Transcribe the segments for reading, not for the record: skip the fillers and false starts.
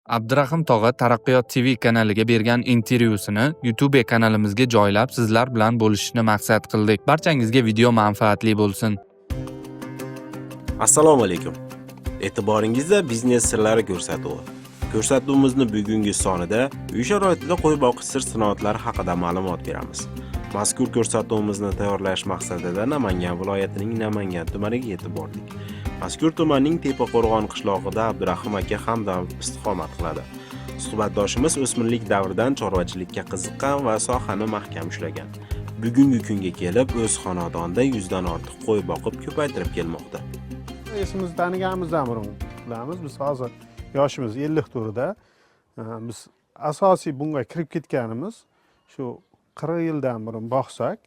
Abdurahim tog'a Taraqqiyot TV kanaliga bergan intervyusini YouTube kanalimizga joylab, sizlar bilan bo'lishishni maqsad qildik. Barchangizga video manfaatli bo'lsin. Assalomu alaykum. E'tiboringizda biznes sirlari ko'rsatuvi. Ko'rsatuvimizni bugungi sonida uy sharoitida qo'y boqish sir sinoatlari haqida ma'lumot beramiz. Mazkur ko'rsatuvimizni tayyorlash maqsadida Namangan viloyatining Namangan tumaniga yetib bordik. Mazkur tumanning Tepaqo'rg'on qishlog'ida Abdurahim aka hamdam istiqomat qiladi. Suhbatdoshimiz o'smirlik davridan chorvachilikka qiziqqan va sohani mahkam ushlagan. Bugungi kunga kelib o'z xonadonida 100 dan ortiq qo'y boqib ko'paytirib kelmoqda. Esimizni taniganimizdan burun bilamiz. Biz hozir yoshimiz 54da. Biz asosiy bunga kirib ketganimiz shu 40 yildan burun boqsak,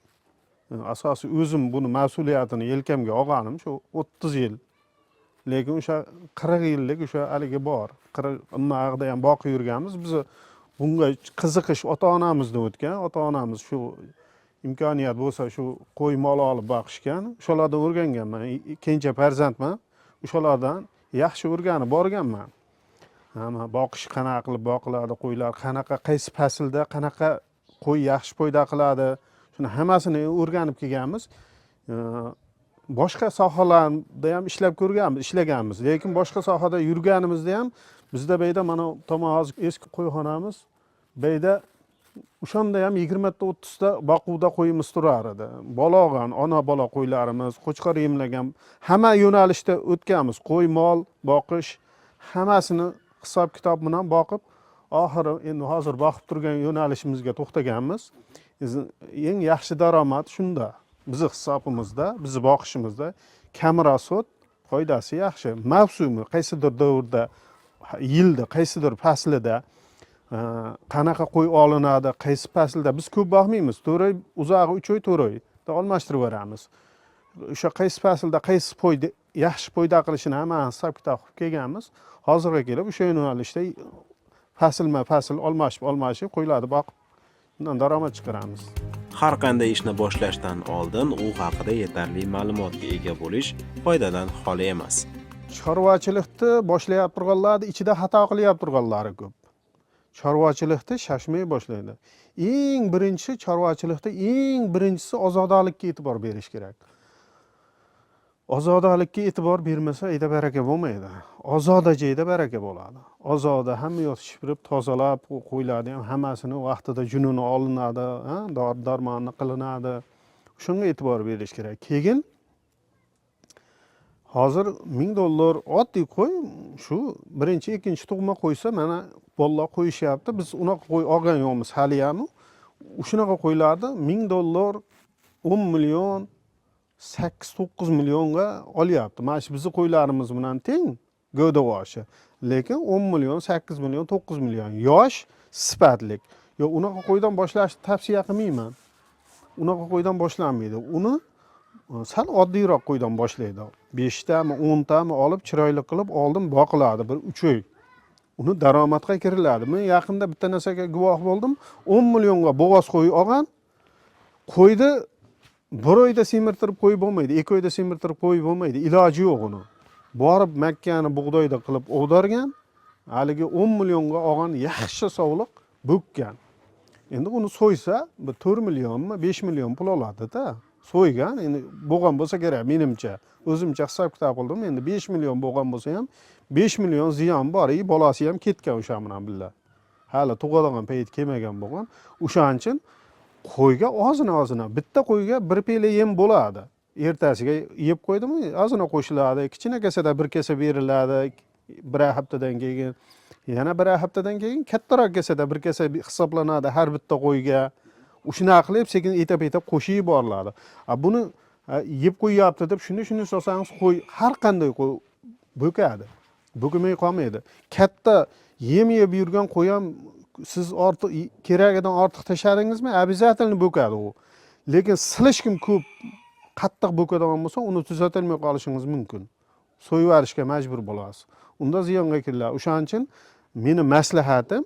asosiy o'zim buni mas'uliyatini yelkamga olganim shu 30 yil, lekin o'sha 40 yillik o'sha haligi bor, 40 undan ham boqib yurganmiz. Biz bunga qiziqish ota onamizdan o'tgan. Ota onamiz shu imkoniyat bo'lsa, shu qo'y, mol olib boqishgan. O'shalardan o'rganganman. Kenja farzandman, o'shalardan yaxshi o'rganib borganman. Hamma boqish qanaqa qilib boqiladi, qo'ylar qanaqa, qaysi faslda qanaqa qo'y yaxshi foyda qiladi, shuni hammasini o'rganib kelganmiz. Boshqa sohalarda ham ishlab ko'rganmiz, ishlaganmiz, lekin boshqa sohada yurganimizda ham bizda bu yerda, mana tomon hozir eski qo'yxonamiz, bu yerda o'shanda ham 20 ta, 30 ta boquvda qo'yimiz turar edi. Bola olgan, ona bola qo'ylarimiz, qo'chqor yemlagan, hamma yo'nalishda o'tganmiz. Qo'y, mol boqish, hammasini hisob kitob bilan boqib, oxiri endi hozir boqib turgan yo'nalishimizga to'xtaganmiz. Eng yaxshi daromad shunda, bizni hisobimizda, bizni boqishimizda kam расход, foydasi yaxshi. Mavsumi, qaysidir davrda, yilda qaysidir faslida qanaqa qo'y olinadi, qaysi faslda. Biz ko'p boqmaymiz, 4 oy, uzog'i 3 oy, 4 oyda almashtirib yuboramiz. O'sha qaysi faslda qaysi qo'y yaxshi foyda qilishini hammani hisob kitob qilib kelganmiz. Hozirga kelib o'sha yo'nalishda faslma fasl almashib almashib qo'ylarni boqib, undan daromad chiqaramiz. Har qanday ishni boshlashdan oldin u haqida yetarli ma'lumotga ega bo'lish foydadan xoli emas. Chorvachilikni boshlayap turganlarni ichida xato qilyap turganlari ko'p. Chorvachilikni shoshmay boshlaydi. Eng birinchi, chorvachilikda eng birinchisi ozodalikka e'tibor berish kerak. Ozodalikka e'tibor bermasa, uyda baraka bo'lmaydi. Ozoda joyda baraka bo'ladi. Ozoda, hamma yoq shipirib, tozalab, qo'ylarni ham hammasini vaqtida junini olinadi, ha, dori darmoni qilinadi. Shunga e'tibor berish kerak. Keyin hozir 1000 dollar oddiy qo'y, shu birinchi, ikkinchi tug'ma qo'ysa, mana bolalar qo'yishyapti. Biz unaqa qo'y olgan yo'qmiz haliyam. Shunaqa qo'ylarni 1000 dollar, 10 million, 8-9 millionga olyapti. Mana shu bizni qo'ylarimiz bilan teng gavdavoshi, lekin 10 million, 8 million, 9 million, yosh, sifatlik. Yo'q, unaqa qo'ydan boshlashni tavsiya qilmayman. Unaqa qo'ydan boshlanmaydi. Uni sal oddiyroq qo'ydan boshlaydi. 5 tami, 10 tami olib, chiroyli qilib oldin boqiladi bir 3 oy. Uni daromadga kiriladi. Men yaqinda bitta narsaga guvoh bo'ldim. 10 millionga bo'g'oz qo'y olgan. Qo'yni bir oyda semirtirib qo'yib bo'lmaydi, 2 oyda semirtirib qo'yib bo'lmaydi, iloji yo'q. Uni borib makkani bug'doyda qilib og'dargan. Haligi 10 millionga olgan yaxshi sovliq bo'kkan. Endi uni so'ysa, bir 4 millionmi, 5 million pul oladida. So'ygan endi bo'lgan bo'lsa kerak, menimcha. O'zimcha hisob kitob qildim. Endi 5 million bo'lgan bo'lsa ham, 5 million ziyon bor. И bolasi ham ketgan o'sha bilan birga, hali tug'adigan payt kelmagan bo'lgan. O'shaning uchun qo'yga ozgina ozgina, bitta qo'yga bir piyola yem bo'ladi. Ertasiga yeb qo'ydimi, ozgina qo'shiladi. Kichkina kasada bir kasa beriladi. Bir haftadan keyin, yana bir haftadan keyin kattaroq kasada bir kasa hisoblanadi har bitta qo'yga. Shunaqa qilib sekin etap etap qo'shib yuboriladi. A buni yeb qo'yyapti deb shuni shuni solsangiz, qo'y, har qanday qo'y bo'kadi, bo'kmay qolmaydi. Katta yem yeb yurgan qo'y ham siz ortiq, keragidan ortiq tashladingizmi, обязательно bo'kadi u. Lekin слишком ko'p, qattiq bo'kadigan bo'lsa, uni tuzatolmay qolishingiz mumkin, so'yib yuborishga majbur bo'lasiz. Unda ziyonga kiriladi. O'shaning uchun meni maslahatim,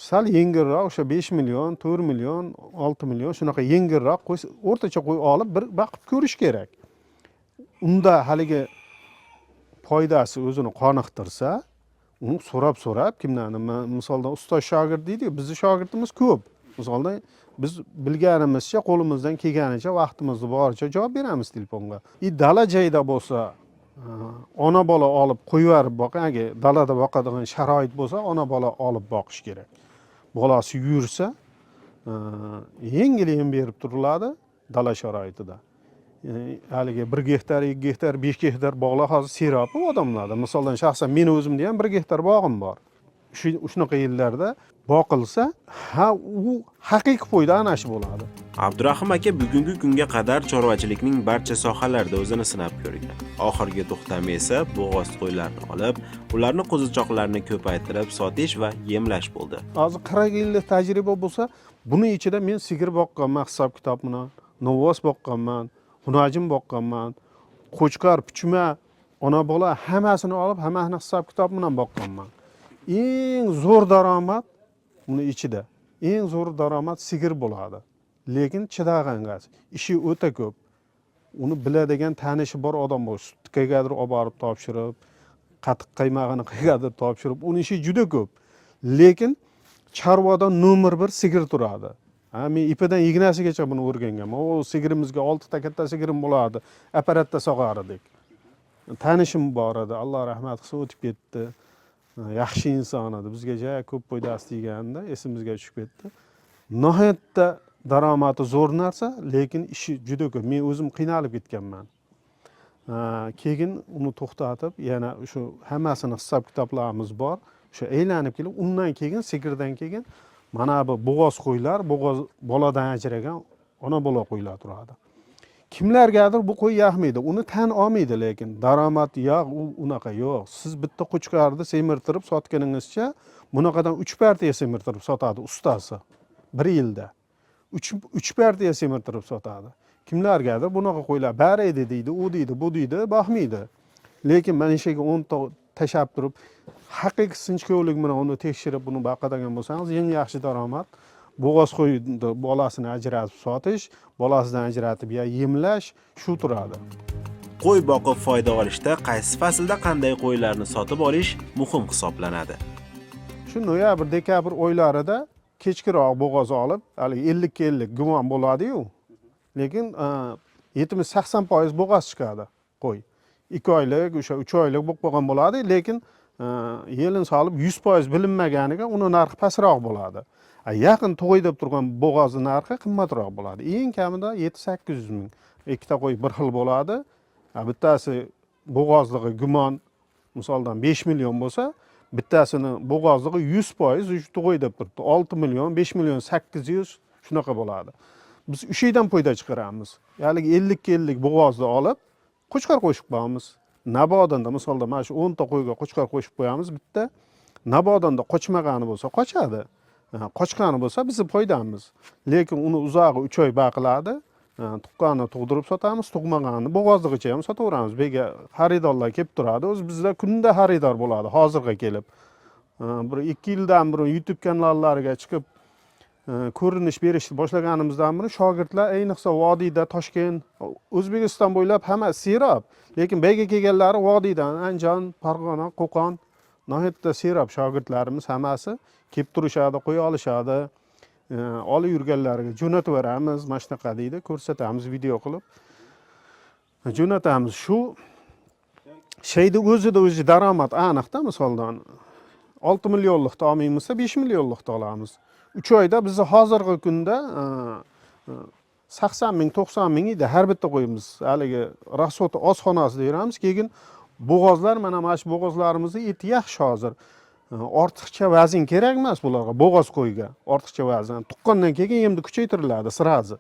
sal yengilroq, o'sha 5 million, 4 million, 6 million, shunaqa yengilroq qo'y, o'rtacha qo'y olib, bir boqib ko'rish kerak. Unda haligi foydasi o'zini qoniqtirsa, Uni so'rab so'rab kimlarni, misoldan ustoz shogird deydiku, bizni shogirdimiz ko'p. Misoldan biz bilganimizcha, qo'limizdan kelganicha, vaqtimizni boricha javob beramiz telefonga. И dala joyda bo'lsa, ona bola olib qo'yib yuborib boqing. Agar dalada boqadigan sharoit bo'lsa, ona bola olib boqish kerak. Bolasi yursa, yengil yem berib turiladi dala sharoitida. Haligi 1 gektar, 2 gektar, 5 gektar bog'lar hozir serob u odamlarda. Misoldan shaxsan meni o'zimda ham 1 gektar bog'im bor. Shu shunaqa yerlarda boqilsa, ha, u haqiqiy foyda ana shu bo'ladi. Abdurahim aka bugungi kunga qadar chorvachilikning barcha sohalarida o'zini sinab ko'rgan. Oxirgi to'xtami esa bo'g'oz qo'ylarni olib, ularni qo'zichoqlarini ko'paytirib sotish va yemlash bo'ldi. Hozir 40 yillik tajriba bo'lsa, buni ichida men sigir boqqanman hisob kitob bilan, novvos boqqanman, xunajin boqqanman, qo'chqor, puchma, ona bola hammasini olib, hammasini hisob kitob bilan boqqanman. Eng zo'r daromad, buni ichida eng zo'r daromad sigir bo'ladi, lekin chidag'angas ishi o'ta ko'p. Uni biladigan, tanishi bor odam bor, sutni qayergadir olib borib topshirib, qatiq qaymog'ini qayergadir topshirib, uni ishi juda ko'p. Lekin chorvada nomer 1 sigir turadi. Ha, men ipidan ignasigacha buni o'rganganman. U sigirimizga, oltita katta sigirim bo'lardi, apparatda sog'ar edik. Tanishim bor edi, Alloh rahmat qilsin, o'tib ketdi. Yaxshi inson edi, bizga ja ko'p foydasi teganda esimizga tushib ketdi. Nihoyatda daromadi zo'r narsa, lekin ishi juda ko'p. Men o'zim qiynalib ketganman. Keyin uni to'xtatib, yana shu hammasini hisob kitoblarimiz bor, o'sha aylanib kelib, undan keyin, sigirdan keyin mana bu bo'g'oz qo'ylar, bo'g'oz boladan ajragan ona bola qo'ylar turadi. Kimlargadir bu qo'y yoqmaydi, uni tan olmaydi, lekin daromad yo'q, u unaqa yo'q. Siz bitta qo'chqorni semirtirib sotganingizcha, bunaqadan uch partiya semirtirib sotadi ustasi. Bir yilda uch partiya semirtirib sotadi. Kimlargadir bunaqa qo'ylar bari edi deydi, u deydi, bu deydi, boqmaydi. Lekin mana shu yerga 10ta tashlab turib, haqiqiy sinchkovlik bilan uni tekshirib, buni boqadigan bo'lsangiz, eng yaxshi daromad bo'g'oz qo'yni bolasini ajratib sotish, bolasidan ajratib ya yemlash, shu turadi. Qo'y boqib foyda olishda qaysi faslda qanday qo'ylarni sotib olish muhim hisoblanadi? Shu noyabr, dekabr oylarida kechkiroq bo'g'oz olib, haligi 50ga 50 gumon bo'ladiyu, lekin 70-80% bo'g'oz chiqadi. Qo'y 2 oylik, o'sha 3 oylik bo'lib qolgan bo'ladi, lekin yelin solib 100% bilinmaganiga uni narxi pastroq bo'ladi. Yaqin to'y deb turgan bo'g'ozni narxi qimmatroq bo'ladi, eng kamida 700-800 ming. Ikkita qo'y bir xil bo'ladi. Bittasi bo'g'ozlig'i gumon, misoldan 5 million bo'lsa, bittasini bo'g'ozlig'i 100% tug'ay deb turibdi, 6 million, 5 million 800, shunaqa bo'ladi. Biz o'sha yerdan foyda chiqaramiz. Haligi 50ga 50 bo'g'ozni olib, qo'chqor qo'shib qo'yamiz nabodanda. Misolda mana shu 10ta qo'yga qo'chqor qo'shib qo'yamiz bitta. Nabodanda qochmagani bo'lsa, qochadi. Qochgani bo'lsa, bizni foydamiz. Lekin uni uzog'i 3 oy baqiladi. Tuqqanini tug'dirib sotamiz, tug'maganini bo'g'ozlig'icha ham sotaveramiz. Bu yerga xaridorlar kelib turadi, o'zi bizda kunda xaridor bo'ladi. Hozirga kelib, bir 2 yildan burun YouTube kanallariga chiqib, ko'rinish berishni boshlaganimizdan beri shogirdlar, ayniqsa vodiyda, Toshkent, O'zbekiston bo'ylab hamma serob, lekin bu yerga kelganlari vodiydan, Andijon, Farg'ona, Qo'qon, nihoyatda serob shogirdlarimiz hammasi kelib turishadi, qo'ya olishadi. Olib yurganlariga jo'natib yuboramiz, mana shunaqa deydi, ko'rsatamiz, video qilib jo'natamiz. Shu shayni o'zida o'zi daromad aniqda. Misoldan 6 millionlikni olmaymiz, 5 millionlikni olamiz 3 oyda. Bizni hozirgi kunda 80 ming, 90 ming edi har bitta qo'yimiz. Haligi расход i oz xonasida yuramiz. Keyin bo'g'ozlar, mana shu bo'g'ozlarimizni eti yaxshi hozir. Ortiqcha vazn kerak emas bularga, bo'g'oz qo'yga ortiqcha vazn. Tuqqandan keyin endi kuchaytiriladi сразу.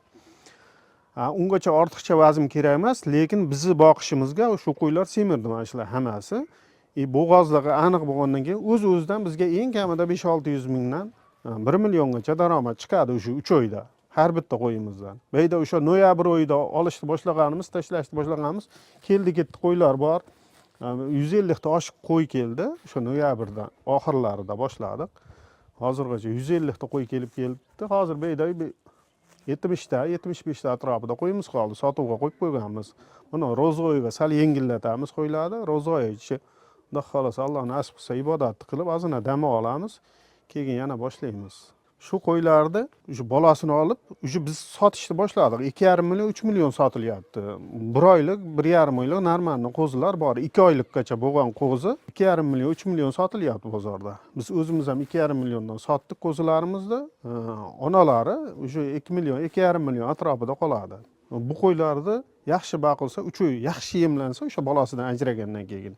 Ha, ungacha ortiqcha vazn kerak emas, lekin bizni boqishimizga shu qo'ylar semirdi, mana shular hammasi. И bo'g'ozlig'i aniq bo'lgandan keyin o'z o'zidan bizga eng kamida 500-600 mingdan 1 milliongacha daromad chiqadi o'sha 3 oyda har bitta qo'yimizdan. Bu yerda o'sha noyabr oyida olishni boshlaganimiz, tashlashni boshlaganimiz, keldi ketdi qo'ylar bor. 150ta oshiq qo'y keldi. O'sha noyabrda oxirlarida boshladik, hozirgacha 150ta qo'y kelib kelibdi. Hozir bu yerda 70ta, 75ta atrofida qo'yimiz qoldi, sotuvga qo'yib qo'yganmiz. Buni ro'zg'oyga sal yengillatamiz qo'ylarni, ro'zg'oychi. Xudo xohlasa, Alloh nasib qilsa, ibodatni qilib, ozgina dam olamiz, keyin yana boshlaymiz. Shu qo'ylarni уже bolasini olib, уже biz sotishni boshladik. 2,5 million, 3 million sotilyapti. Bir oylik, 1,5 oylik нормальный qo'zilar bor. 2 oylikgacha bo'lgan qo'zi 2,5 million, 3 million sotilyapti bozorda. Biz o'zimiz ham 2,5 milliondan sotdik qo'zilarimizni. Onalari уже 2 million, 2,5 million atrofida qoladi. Bu qo'ylarni yaxshi boqilsa, 3 oy yaxshi yemlansa, o'sha bolasidan ajragandan keyin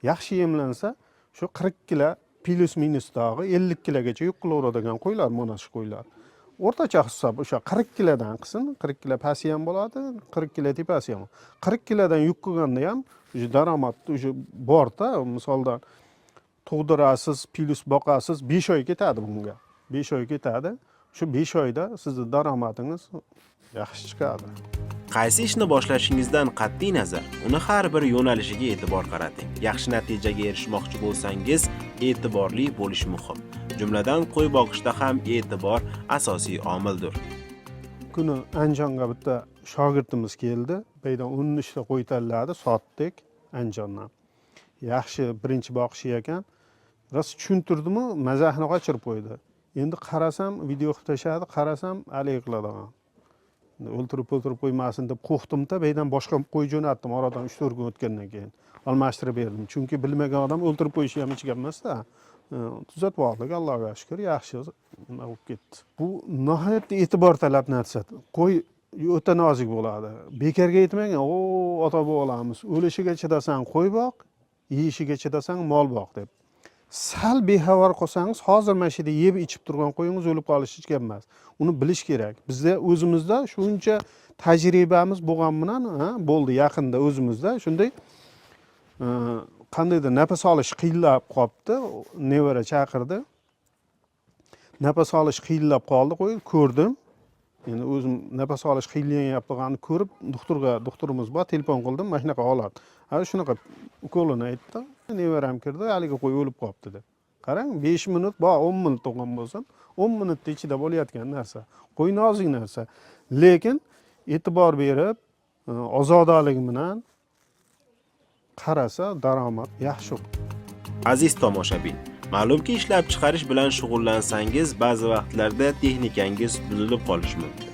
yaxshi yemlansa, shu 40 kilo плюс минус dog'i 50 kilogacha yuk qilaveradigan qo'ylar. Mana shu qo'ylar o'rtacha hisob o'sha 40 kilodan qilsin, 40 kilo pasti ham bo'ladi, 40 kilo tepasi ham. 40 kilodan yuk qilganda ham уже daromad уже borda. Misoldan, tug'dirasiz плюс boqasiz, 5 oy ketadi bunga, 5 oy ketadi. Shu 5 oyda sizni daromadingiz yaxshi chiqadi. Qaysi ishni boshlashingizdan qat'iy nazar, uni har bir yo'nalishiga e'tibor qarating. Yaxshi natijaga erishmoqchi bo'lsangiz, e'tiborli bo'lish muhim. Jumladan, qo'y boqishda ham e'tibor asosiy omildir. Kuni Andijonga bitta shogirdimiz keldi. Bu yerdan 13 ta qo'y tanladi, sotdik Andijondan. Yaxshi, birinchi boqishi ekan. Rost tushuntirdimu, mazahini qochirib qo'ydi. Endi qarasam, video qilib tashladi, qarasam, haligi qiladigan. Endi o'ltirib o'ltirib qo'ymasin deb qo'rqdimda, bu yerdan boshqa qo'y jo'natdim. Oradan 3-4 kun o'tgandan keyin almashtirib berdim, chunki bilmagan odam o'ltirib qo'yishi ham hech gap emasda. Tuzatib oldik, Allohga shukur, yaxshi nima bo'lib ketdi. Bu nihoyatda e'tibor talab narsa. Qo'y o'ta nozik bo'ladi. Bekorga aytmagan o ota bobolamiz: "O'lishiga chidasang, qo'y boq, yeyishiga chidasang, mol boq", deb. Sal bexabar qolsangiz, hozir mana shu yerda yeb ichib turgan qo'yingiz o'lib qolishi hech gap emas. Uni bilish kerak. Bizda o'zimizda shuncha tajribamiz bo'lgani bilan, ha, bo'ldi. Yaqinda o'zimizda shunday qandaydir nafas olish qiyinlab qolibdi. Nevara chaqirdi, nafas olish qiyinlab qoldi qo'y. Ko'rdim endi o'zim, nafas olish qiynayotganini ko'rib, doktorga, doktorimiz bor, telefon qildim. Mana shunaqa holat, ha, shunaqa, ukolini aytdi. Nevaram kirdi, haligi qo'y o'lib qolibdi deb. Qarang, 5 minut bor, 10 minut tug'gan bo'lsam, 10 minutni ichida bo'layotgan narsa. Qo'y nozik narsa, lekin e'tibor berib, ozodalik bilan qarasa, daromad yaxshi. Aziz tomoshabin, ma'lumki, ishlab chiqarish bilan shug'ullansangiz, ba'zi vaqtlarda texnikangiz buzilib qolishi mumkin.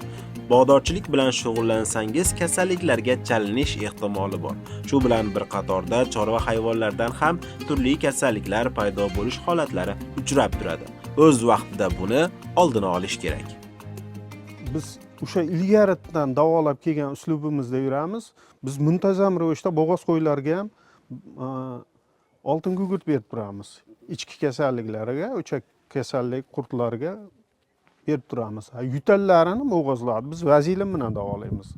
Bog'dorchilik bilan shug'ullansangiz, kasalliklarga chalinish ehtimoli bor. Shu bilan bir qatorda chorva hayvonlardan ham turli kasalliklar paydo bo'lish holatlari uchrab turadi. O'z vaqtida buni oldini olish kerak. Biz o'sha ilgaridan davolab kelgan uslubimizda yuramiz. Biz muntazam ravishda bo'g'oz qo'ylarga ham oltin gugurt berib turamiz. Ichki kasalliklariga, o'sha kasallik qurtlarga berib turamiz. Ha, yo'tallarini, bo'g'ozlarni biz vazelin bilan davolaymiz.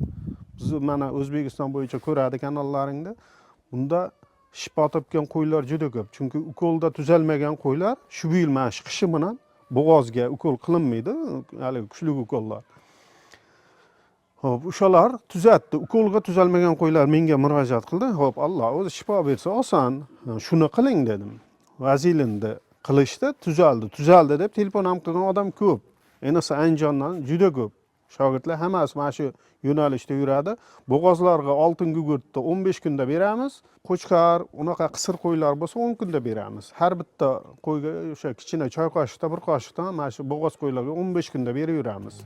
Biz mana O'zbekiston bo'yicha ko'radi kanallaringda, bunda shifo topgan qo'ylar juda ko'p, chunki ukolda tuzalmagan qo'ylar shu yil mana shu qishi bilan bo'g'ozga ukol qilinmaydi, haligi kuchli ukollar. Ho'p, o'shalar tuzatdi. Ukolga tuzalmagan qo'ylar menga murojaat qildi. Ho'p, Alloh o'zi shifo bersa, oson, shuni qiling dedim. Vazelinni qilishdi, tuzaldi. Tuzaldi deb telefon ham qilgan odam ko'p, ayniqsa Andijondan juda ko'p shogirdlar. Hammasi mana shu yo'nalishda yuradi. Bo'g'ozlarga oltin gugurtni 15 kunda beramiz. Qo'chqor, unaqa qisir qo'ylar bo'lsa, 10 kunda beramiz. Har bitta qo'yga o'sha kichkina choy qoshiqda, bir qoshiqdan mana shu bo'g'oz qo'ylarga 15 kunda berib yuramiz.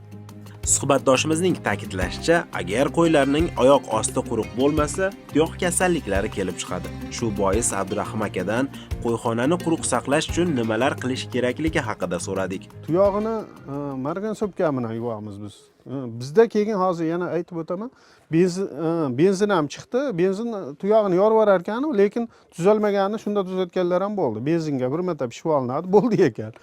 Suhbatdoshimizning ta'kidlashicha, agar qo'ylarning oyoq osti quruq bo'lmasa, tuyoq kasalliklari kelib chiqadi. Shu bois Abdurahim akadan qo'yxonani quruq saqlash uchun nimalar qilish kerakligi haqida so'radik. Tuyog'ini марганцовка bilan yuvamiz biz. Bizda keyin hozir yana aytib o'taman, benzin ham chiqdi. Benzin tuyog'ini yorib yuborar ekanu, lekin tuzalmaganini shunda tuzatganlar ham bo'ldi. Benzinga bir marta pishib olinadi, bo'ldi ekan.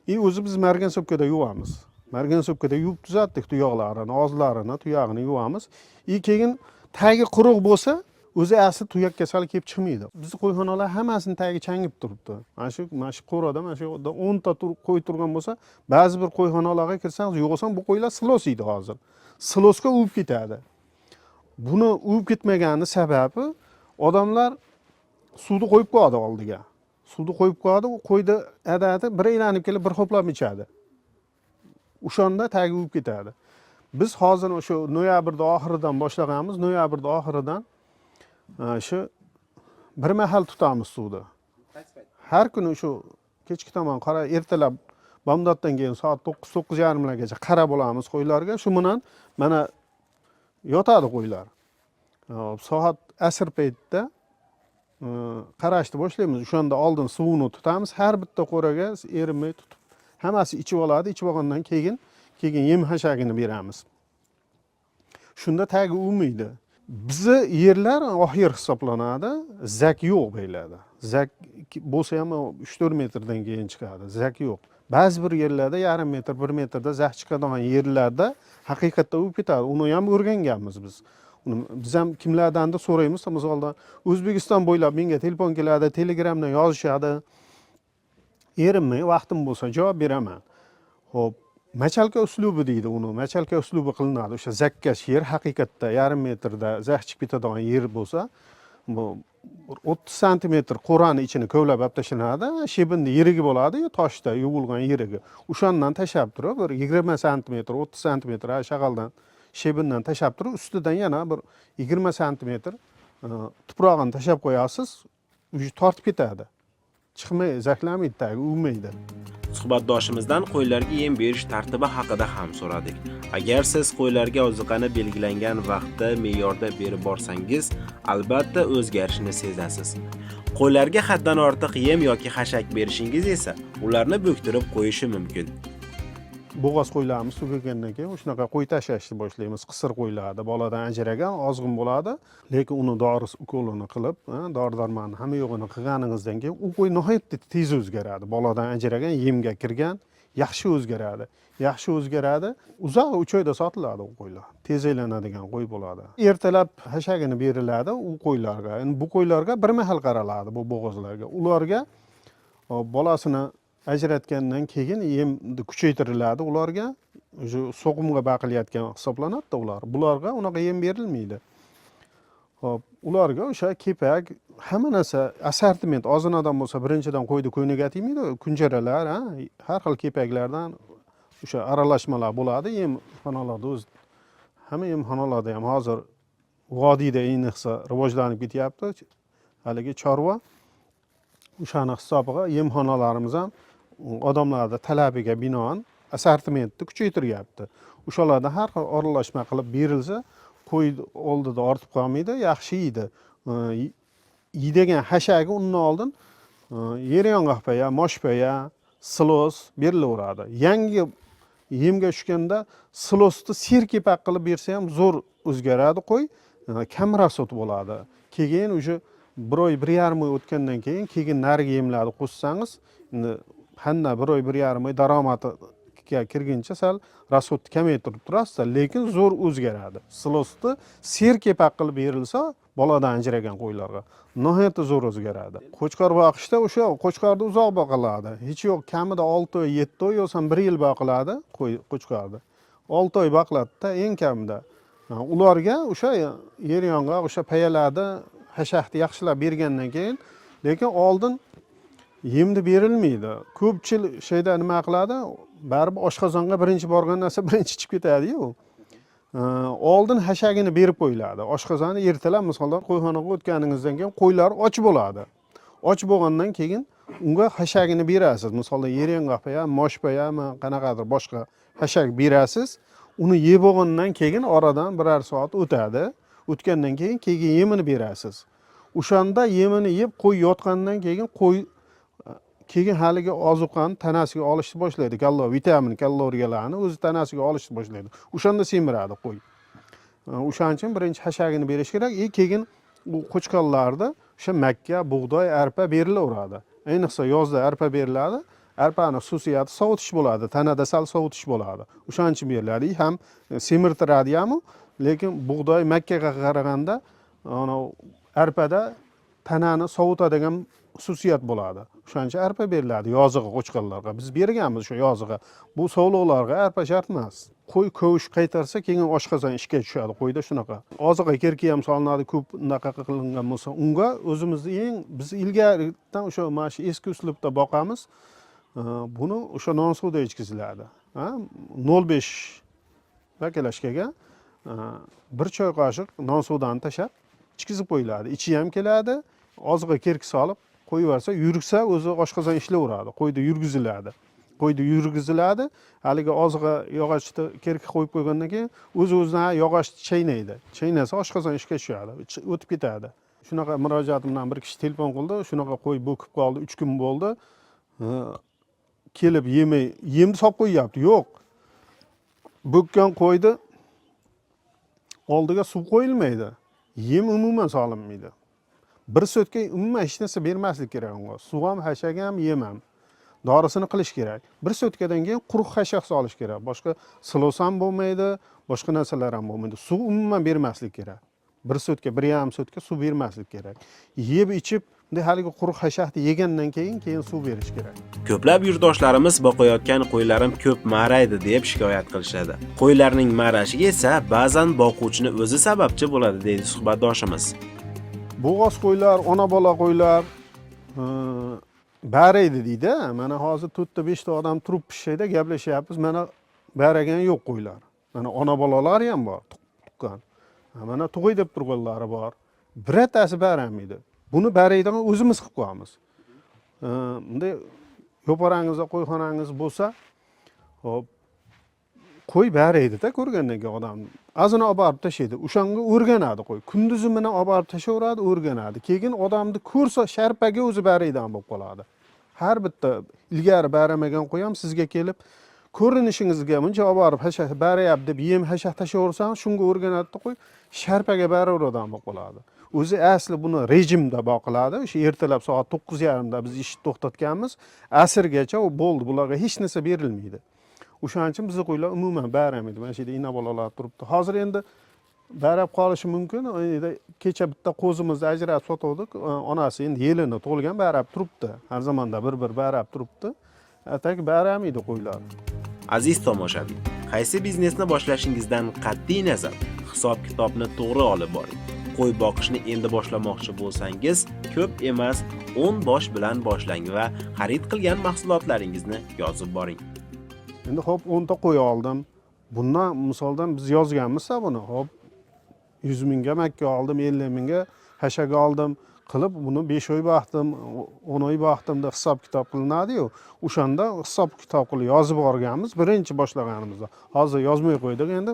И o'zi biz марганцовка da yuvamiz. Марганцовка da yuvib tuzatdik tuyoqlarini, og'izlarini, tuyog'ini yuvamiz. И keyin tagi quruq bo'lsa, o'zi asli tuyoq kasali kelib chiqmaydi. Bizni qo'yxonalar hammasini tagi changib turibdi. Mana shu qo'rada, mana shu yerda 10 ta qo'y turgan bo'lsa, ba'zi bir qo'yxonalarga kirsangiz, yo'qolsam, bu qo'ylar silos yeydi hozir. Silosga uvib ketadi. Buni uvib ketmaganini sababi, odamlar suvni qo'yib qo'yadi oldiga. Suvni qo'yib qo'yadi, u qo'yni adati bir aylanib kelib, bir ho'plab ichadi. O'shanda tagi uvib ketadi. Biz hozir o'sha noyabrda oxiridan boshlaganmiz. Noyabrda oxiridan shu Bir mahal tutamiz suvni. Har kuni shu kechki tomon qara, ertalab bomdoddan keyin soat 9, 9:30largacha qarab olamiz qo'ylarga. Shu bilan mana yotadi qo'ylar. Hop, soat asr paytida qarashni boshlaymiz. O'shanda oldin suvini tutamiz. Har bitta qo'raga erinmay tutib, hammasi ichib oladi. Ichib olgandan keyin yem hashagini beramiz. Shunda tagi uvmaydi. Bizni yerlar oq yer hisoblanadi. Zak yo'q bu yerlarda. Zak bo'lsa ham 3-4 metrdan keyin chiqadi. Zak yo'q. Ba'zi bir yerlarda yarim metr, 1 metrda zak chiqadigan yerlarda haqiqatda uvib ketadi. Uni ham o'rganganmiz biz. Uni biz ham kimlardandir so'raymiz. Misoldan O'zbekiston bo'ylab menga telefon keladi, Telegramdan yozishadi. Erinmay vaqtim bo'lsa javob beraman. Xo'p, мочалка uslubi deydi uni. Мочалка uslubi qilinadi. O'sha zakkash yer haqiqatda yarim metrda zak chiqib ketadigan yer bo'lsa, bu bir 30 santimetr qo'rani ichini kovlab olib tashlanadi. Shebinni yirigi bo'ladi, toshda yuvilgan yirigi. O'shandan tashlab turib, bir 20 santimetr, 30 santimetr shag'aldan, shebindan tashlab turib, ustidan yana bir 20 santimetr tuprog'ini tashlab qo'yasiz, уже tortib ketadi. Chiqmay, zaklamaydi, tagi uvmaydi. Suhbatdoshimizdan qo'ylarga yem berish tartibi haqida ham so'radik. Agar siz qo'ylarga oziqani belgilangan vaqtda, me'yorda berib borsangiz, albatta o'zgarishni sezasiz. Qo'ylarga haddan ortiq yem yoki xashak berishingiz esa ularni bo'ktirib qo'yishi mumkin. Bo'g'oz qo'ylarimiz tugagandan keyin shunaqa qo'y tashlashni boshlaymiz. Qisir qo'ylarni, boladan ajragan, ozg'in bo'ladi, lekin uni dorisi, ukolini qilib, dori darmonni hamma yo'g'ini qilganingizdan keyin u qo'y nihoyatda tez o'zgaradi. Boladan ajragan, yemga kirgan, yaxshi o'zgaradi, yaxshi o'zgaradi. Uzoq 3 oyda sotiladi u qo'ylar. Tez aylanadigan qo'y bo'ladi. Ertalab hashagini beriladi u qo'ylarga. Endi bu qo'ylarga bir mahal qaraladi, bu bo'g'ozlarga. Ularga bolasini ajratgandan keyin yemni kuchaytiriladi ularga. Уже so'qimga baqilayotgan hisoblanadida ular. Bularga unaqa yem berilmaydi. Ho'p, ularga o'sha kepak, hamma narsa assortiment. Ozg'in odam bo'lsa, birinchidan qo'yni ko'yniga tegmaydi. Kunjaralar, ha, har xil kepaklardan o'sha aralashmalar bo'ladi yemxonalarda o'zi. Hamma yemxonalarda ham hozir vodiyda ayniqsa rivojlanib ketyapti haligi chorva. O'shani hisobiga yemxonalarimiz ham odamlarni talabiga binoan assortimentni kuchaytiryapti. O'shalardan har xil aralashma qilib berilsa, qo'y oldida ortib qolmaydi, yaxshi yeydi. Yeydigan hashagi undan oldin yer yong'oq paya, mosh paya, silos berilaveradi. Yangi yemga tushganda silosni serkepak qilib bersa ham zo'r o'zgaradi qo'y, kam расход bo'ladi. Keyin уже bir oy, 1,5 oy o'tgandan keyin narigi yemlarni qo'shsangiz, endi hamma bir oy, 1,5 oy daromadiga kirguncha sal расход ni kamaytirib turasizda, lekin zo'r o'zgaradi. Silosni serkepak qilib berilsa boladan ajragan qo'ylarga nihoyatda zo'r o'zgaradi. Qo'chqor boqishda o'sha qo'chqorni uzoq boqiladi. Hech yo'q kamida 6 oy, 7 oy, yo'qsam bir yil boqiladi qo'y. Qo'chqorni 6 oy boqiladida eng kamida. Ha, ularga o'sha yer yong'oq, o'sha payalarni, hashakni yaxshilab bergandan keyin, lekin oldin yemni berilmaydi. Ko'pchilik shayda nima qiladi, baribir oshqozonga birinchi borgan narsa birinchi chiqib ketadiyu. Oldin hashagini berib qo'yiladi. Oshqozonni ertalab, misoldan, qo'yxonaga o'tganingizdan keyin qo'ylar och bo'ladi. Och bo'lgandan keyin unga hashagini berasiz. Misolda yer yong'oq paya, mosh payami, qanaqadir boshqa hashak berasiz. Uni yeb bo'lgandan keyin oradan birar soat o'tadi. O'tgandan keyin yemini berasiz. O'shanda yemini yeb qo'y yotgandan keyin qo'y keyin haligi ozuqani tanasiga olishni boshlaydi. Vitamin, kaloriyalarni o'zi tanasiga olishni boshlaydi. O'shanda semiradi qo'y. O'shaning uchun birinchi hashagini berish kerak и keyin u qo'chqorlarda o'sha makka, bug'doy, arpa berilaveradi. Ayniqsa yozda arpa beriladi. Arpani xususiyati sovutish bo'ladi, tanada sal sovutish bo'ladi. O'shaning uchun beriladi и ham semirtiradi ham. Lekin bug'doy, makkaga qaraganda anavi arpada tanani sovutadigan xususiyat bo'ladi. O'shaning uchun arpa beriladi yozig'i qo'chqorlarga. Biz berganmiz o'sha yozig'i. Bu sovliqlarga arpa shart emas. Qo'y kovush qaytarsa, keyin oshqozon ishga tushadi qo'yda shunaqa. Oziqa kerki ham solinadi ko'p unaqa qilingan bo'lsa. Unga o'zimizni eng biz ilgaridan o'sha mana shu eski uslubda boqamiz. Buni o'sha non suvda ichkiziladi. 0,5 баклажка ga bir choy qoshiq non suvdan tashlab ichkizib qo'yiladi. Ichi ham keladi. Ozig'a kerki solib qo'yib yuborsa, yursa o'zi oshqozon ishlayveradi, qo'yda yurgiziladi. Qo'yda yurgiziladi. Haligi ozig'a yog'ochni kerki qo'yib qo'ygandan keyin o'z-o'zidan yog'ochni chaynaydi. Chaynasa oshqozon ishga tushadi, o'tib ketadi. Shunaqa murojaatim bilan bir kishi telefon qildi, shunaqa qo'y bo'kib qoldi, 3 kun bo'ldi. Kelib yemay, yemni solib qo'yyapti. Yo'q. Bo'kkan qo'yni oldiga suv qo'yilmaydi. Yem umuman solinmaydi. Bir sutka umuman hech narsa bermaslik kerak unga. Suv ham, hashak ham, yem ham. Dorisini qilish kerak. Bir sutkadan keyin quruq hashak solish kerak. Boshqa silos ham bo'lmaydi, boshqa narsalar ham bo'lmaydi. Suv umuman bermaslik kerak. Bir sutka, 1,5 sutka suv bermaslik kerak. Yeb ichib, bunday haligi quruq hashakni yegandan keyin suv berish kerak. Ko'plab yurtdoshlarimiz boqayotgan qo'ylarim ko'p ma'raydi deb shikoyat qilishadi. Qo'ylarning ma'rashiga esa ba'zan boquvchini o'zi sababchi bo'ladi, deydi suhbatdoshimiz. Bo'g'oz qo'ylar, ona bola qo'ylar baraydi deydi. Mana hozir 4 ta 5 ta odam turib pishayda gaplashyapmiz. Mana baragan yo'q qo'ylar. Mana ona bolalari ham bor, tuqqan. Mana tug'ay deb turganlari bor. Birortasi baramaydi. Buni baraydigan o'zimiz qilib qo'yamiz. Bunday ro'parangizda qo'yxonangiz bo'lsa, hop, qo'y baraydida ko'rgandan keyin odam azini olib borib tashlaydi. O'shanga o'rganadi qo'y. Kunduzi bilan olib borib tashlayveradi, o'rganadi. Keyin odamni ko'rsa sharpaga o'zi baraydigan bo'lib qoladi. Har bitta ilgari baramagan qo'y ham sizga kelib ko'rinishingizga buncha olib borib hashak barayapti deb yem hashak tashlayversangiz, shunga o'rganadida qo'y sharpaga baraveradigan bo'lib qoladi. O'zi asli buni rejimda boqiladi. O'sha ertalab soat 9:30da biz ishni to'xtatganmiz. Asrgacha u bo'ldi, bularga hech narsa berilmaydi. O'shaning uchun bizni qo'ylar umuman baramaydi. Mana shu yerda ina bolalar turibdi. Hozir endi barab qolishi mumkin. Endi kecha bitta qo'zimizni ajratib sotuvdik. Onasi endi yelini tug'ilgan barab turibdi. Har zamonda bir-bir barab turibdi. Tak baramaydi qo'ylar. Aziz tomoshabin, qaysi biznesni boshlashingizdan qat'iy nazar hisob-kitobni to'g'ri olib boring. Qo'y boqishni endi boshlamoqchi bo'lsangiz, ko'p emas, 10 bosh bilan boshlang va xarid qilgan mahsulotlaringizni yozib boring. Endi hop 10 ta qo'y oldim. Bundan misoldan biz yozganmiz buni. Hop 100 mingga makka oldim, 50 mingga hashak oldim. Qilib buni 5 oy boqdim, 10 oy boqdim deb hisob kitob qilinadi-yu. O'shanda hisob kitob qilib yozib borganmiz birinchi boshlaganimizda. Hozir yozmay qo'ydik endi.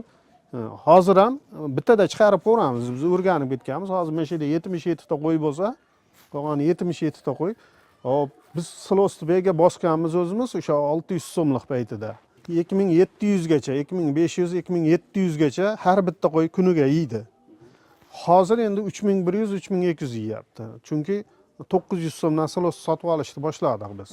Hozir ham bittada chiqarib ko'ramiz. Biz o'rganib ketganmiz. Hozir mana shu yerda 77 ta qo'y bo'lsa, qolgan 77 ta qo'y. Hop, biz silosbega bosganmiz o'zimiz o'sha 600 so'mlik paytida. 2700 gacha, 2500, 2700 gacha har bitta qo'y kuniga yeydi. Hozir endi 3100, 3200 yeyapti. Chunki 900 so'mdan silos sotib olishni boshladik biz.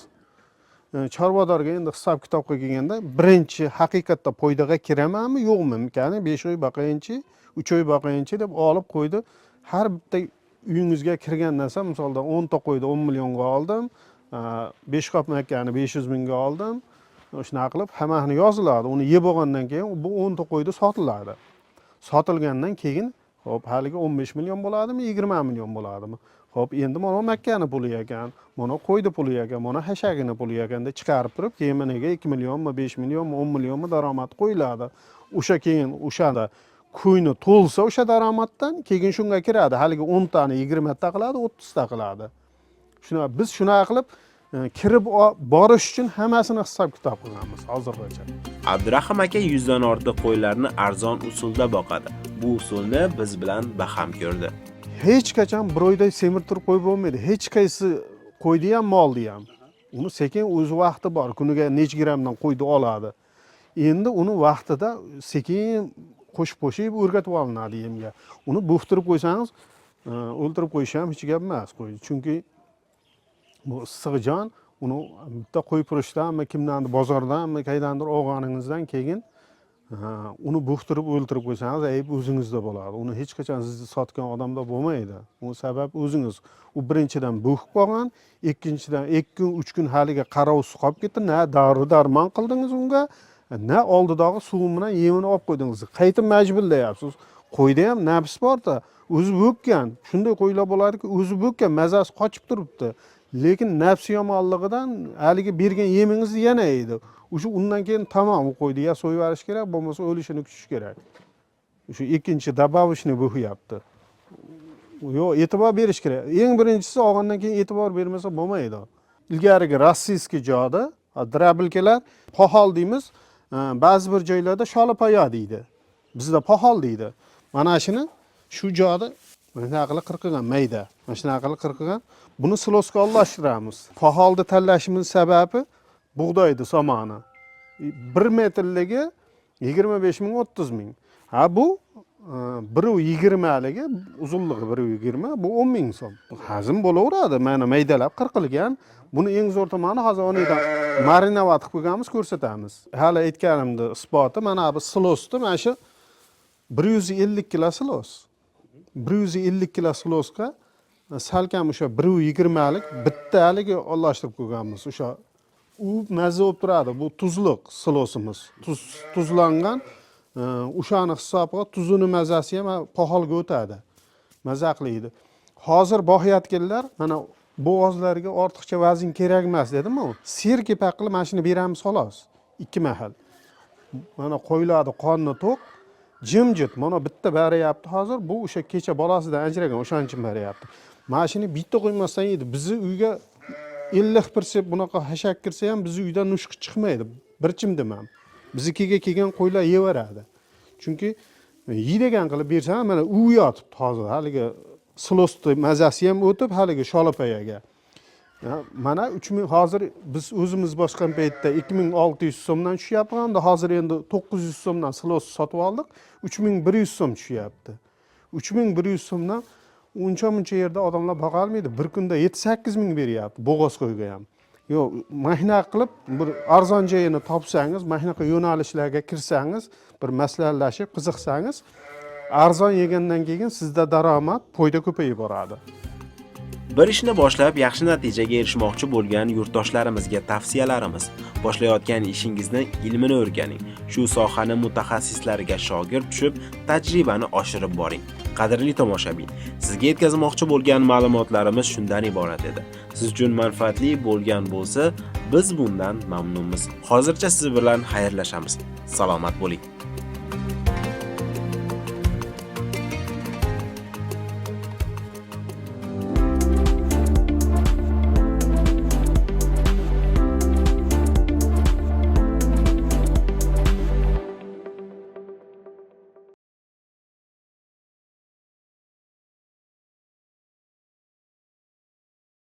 Chorvadorga endi hisob kitobga kelganda birinchi haqiqatda foydaga kiramanmi, yo'qmi? Qani 5 oy boqayinchi, 3 oy boqayinchi deb olib qo'ydi. Har bitta uyingizga kirgan narsa, misolda 10 ta qo'yni 10 millionga oldim, 5 qop makkani 500 mingga oldim. Shunaqa qilib hammasini yoziladi. Uni yeb olgandan keyin bu 10 ta qo'yni sotiladi. Sotilgandan keyin hop haligi 15 million bo'ladimi, 20 million bo'ladimi? Hop endi mana makkani puli ekan, mana qo'yni puli ekan, mana hashagini puli ekan deb chiqarib turib, keyin managa 2 millionmi, 5 millionmi, 10 millionmi daromad qo'yiladi. O'sha keyin o'shanda ko'ngli to'lsa o'sha daromaddan keyin shunga kiradi. Haligi 10 tani 20 ta qiladi, 30 ta qiladi. Shuna biz shunaqa qilib kirib borish uchun hammasini hisob kitob qilganmiz hozirgacha. Abdurahim aka 100 dan ortiq qo'ylarni arzon usulda boqadi. Bu usulni biz bilan baham ko'rdi. Hech qachon bir oyda semirtirib qo'yib bo'lmaydi. Hech qaysi qo'yni ham, molni ham. Uni sekin o'z vaqti bor. Kuniga necha grammdan qo'yni oladi. Endi uni vaqtida sekin qo'shib qo'shib o'rgatib olinadi yemga. Uni bo'xtirib qo'ysangiz, o'ldirib qo'yish ham hech gap emas qo'y. Chunki bu issiq jon, uni bitta qo'y purishdanmi, kimdandir bozordanmi, qaydandir olganingizdan keyin uni bo'xtirib o'ldirib qo'ysangiz, ayb o'zingizda bo'ladi. Uni hech qachon sizni sotgan odamda bo'lmaydi. U sabab o'zingiz. U birinchidan bo'xib qolgan, ikkinchidan 2 kun, 3 kun haligi qarovsiz qolib ketdi. Na dori darmon qildingiz unga, na oldidagi suvi bilan yemini olib qo'ydingiz. Qaytib majburlayapsiz. Qo'yda ham nafs bor-da, o'zi bo'kkan. Shunday qo'ylar bo'ladiki, o'zi bo'kkan, mazasi qochib turibdi. Lekin nafsi yomonligidan haligi bergan yemingizni yana yeydi. O'sha undan keyin tamom u qo'yni ya so'yib yuborish kerak, bo'lmasa o'lishini kutish kerak. O'sha ikkinchi добавочный bo'kyapti. Yo'q, e'tibor berish kerak. Eng birinchisi, olgandan keyin e'tibor bermasa bo'lmaydi. Ilgarigi российский joda дробилка lar, poxol deymiz, ba'zi bir joylarda sholipoyo deydi, bizda poxol deydi. Mana shuni, shu joda mana shunaqa qilib qirqilgan, mayda, mana shunaqa qilib qirqilgan. Buni silosga aralashtiramiz. Poxolni tanlashimiz sababi, bug'doyni somoni 1 metrligi 25 ming, 30 ming. Ha, bu 1,20ligi, uzunligi 1,20, bu 10 ming so'm. Hazm bo'laveradi. Mana, maydalab qirqilgan. Buni eng zo'r tomoni, hozir uni мариновать qilib qo'yganmiz, ko'rsatamiz. Hali aytganimni isboti, mana bu silosni, mana shu 150 kilo silos, 150 kilo silosga salkam o'sha 1,20lik bittaligi aralashtirib qo'yganmiz. O'sha u mazza bo'lib turadi. Bu tuzliq silosimiz, tuz, tuzlangan. O'shani hisobiga tuzini mazasi ham poxolga o'tadi, maza qiladi. Hozir boqayotganlar, mana, bo'g'ozlarga ortiqcha vazn kerak emas dedimu, serkepak qilib mana shuni beramiz, xolos. Ikki mahal mana qo'ylarni qorni to'q, jimjit. Mana bitta beryapti hozir, bu o'sha kecha bolasidan ajragan, o'shaning uchun beryapti. Mana shuni bitta qo'ymasdan yeydi. Bizni uyga 50 persent bunaqa hashak kirsa ham, bizni uydan nushqi chiqmaydi bir chimdim ham. Biznikiga kelgan qo'ylar yeyaveradi, chunki yeydigan qilib bersam. Mana, u yotibdi hozir, haligi silosni mazasi ham o'tib haligi sholapayaga. Ya, mana, 3000, hozir biz o'zimiz bosgan paytda 2600 so'mdan tushyapti. Hozir endi 900 so'mdan silos sotib oldik, 3100 so'm tushyapti. 3100 so'mdan uncha muncha yerda odamlar boqolmaydi. Bir kunda 7-8 ming beryapti bo'g'oz qo'yga ham. Yo'q, mana shunaqa qilib bir arzon joyini topsangiz, mana shunaqa yo'nalishlarga kirsangiz, bir maslahatlashib qiziqsangiz, arzon yegandan keyin sizda daromad, foyda ko'payib boradi. Bir ishni boshlab, yaxshi natijaga erishmoqchi bo'lgan yurtdoshlarimizga tavsiyalarimiz: boshlayotgan ishingizni ilmini o'rganing. Shu sohani mutaxassislariga shogird tushib, tajribani oshirib boring. Qadrli tomoshabin, sizga yetkazmoqchi bo'lgan ma'lumotlarimiz shundan iborat edi. Siz uchun manfaatli bo'lgan bo'lsa, biz bundan mamnunmiz. Hozircha siz bilan xayrlashamiz. Salomat bo'ling.